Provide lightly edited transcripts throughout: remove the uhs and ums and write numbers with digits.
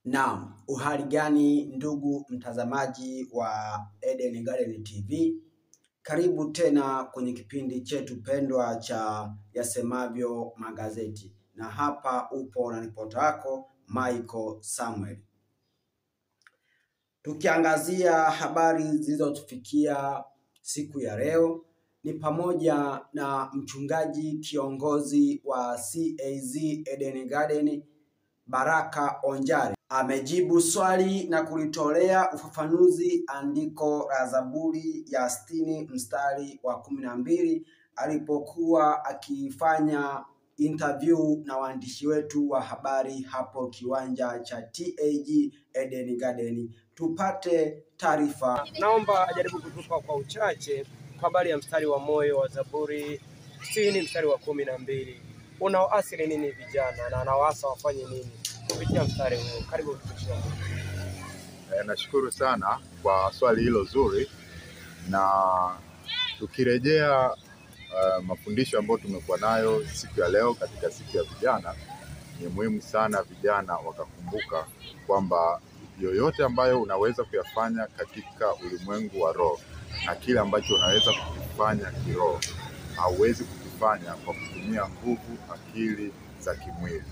Naam, uhali gani ndugu mtazamaji wa Eden Garden TV? Karibu tena kwenye kipindi chetu pendwa cha Yasemavyo Magazeti. Na hapa upo na ripota wako Michael Samuel. Tukiangazia habari zilizotufikia siku ya leo ni pamoja na mchungaji kiongozi wa CAZ Eden Garden Baraka Onjari amejibu swali na kulitolea ufafanuzi andiko la Zaburi ya 60 mstari wa 12 alipokuwa akifanya interview na waandishi wetu wa habari hapo kiwanja cha TAG Eden Garden. Tupate taarifa. Naomba ajaribu kutupa kwa uchache habari ya mstari wa moyo wa Zaburi 60 mstari wa 12. Unaoasili nini vijana na anawaasa wafanye nini kupitia mstari huu? Karibu mtumishi wa Mungu. Nashukuru sana kwa swali hilo zuri, na tukirejea mafundisho ambayo tumekuwa nayo siku ya leo katika siku ya vijana, ni muhimu sana vijana wakakumbuka kwamba yoyote ambayo unaweza kuyafanya katika ulimwengu wa roho na kile ambacho unaweza kukifanya kiroho hauwezi kukifanya kwa kutumia nguvu, akili za kimwili.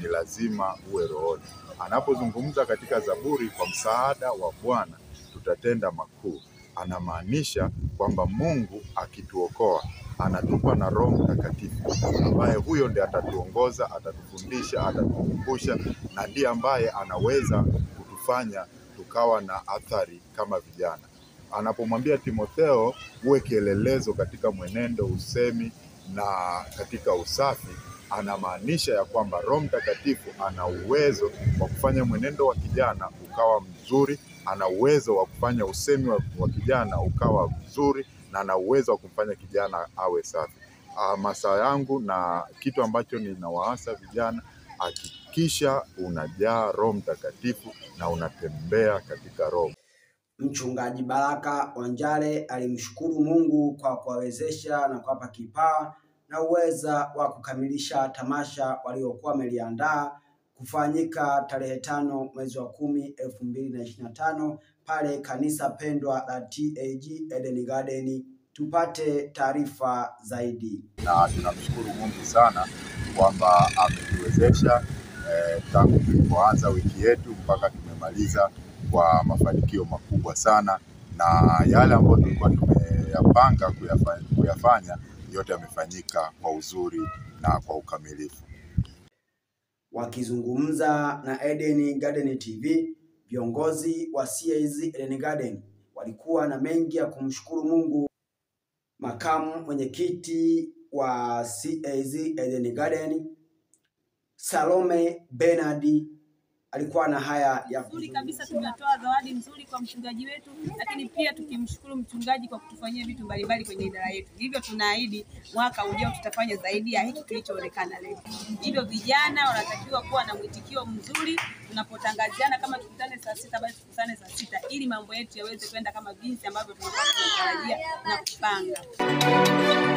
Ni lazima uwe rohoni. Anapozungumza katika Zaburi, kwa msaada wa Bwana tutatenda makuu, anamaanisha kwamba Mungu akituokoa anatupa na Roho Mtakatifu ambaye huyo ndiye atatuongoza, atatufundisha, atatukumbusha, na ndiye ambaye anaweza kutufanya tukawa na athari kama vijana. Anapomwambia Timotheo uwe kielelezo katika mwenendo, usemi na katika usafi, anamaanisha ya kwamba Roho Mtakatifu ana uwezo wa kufanya mwenendo wa kijana ukawa mzuri, ana uwezo wa kufanya usemi wa kijana ukawa mzuri, na ana uwezo wa kumfanya kijana awe safi. Masaa yangu na kitu ambacho ninawaasa vijana, hakikisha unajaa Roho Mtakatifu na unatembea katika Roho. Mchungaji Baraka Onjare alimshukuru Mungu kwa kuwawezesha na kuwapa kipawa na uweza wa kukamilisha tamasha waliokuwa wameliandaa kufanyika tarehe 5 mwezi wa 10 2025 pale kanisa pendwa la TAG Eden Garden. Tupate taarifa zaidi. Na tunamshukuru Mungu sana kwamba ametuwezesha tangu tulipoanza wiki yetu mpaka tumemaliza kwa mafanikio makubwa sana, na yale ambayo tulikuwa tumeyapanga kuyafanya yote yamefanyika kwa uzuri na kwa ukamilifu. Wakizungumza na Eden Garden TV, viongozi wa CAZ Eden Garden walikuwa na mengi ya kumshukuru Mungu. Makamu mwenyekiti wa CAZ Eden Garden Salome Bernard alikuwa na haya ya nzuri kabisa. Tumetoa zawadi nzuri kwa mchungaji wetu, lakini pia tukimshukuru mchungaji kwa kutufanyia vitu mbalimbali kwenye idara yetu. Hivyo tunaahidi mwaka ujao tutafanya zaidi ya hiki kilichoonekana leo. Hivyo vijana wanatakiwa kuwa na mwitikio mzuri tunapotangaziana, kama tukutane saa 6 basi tukutane saa 6 ili mambo yetu yaweze kwenda kama jinsi ambavyo tunatarajia na kupanga.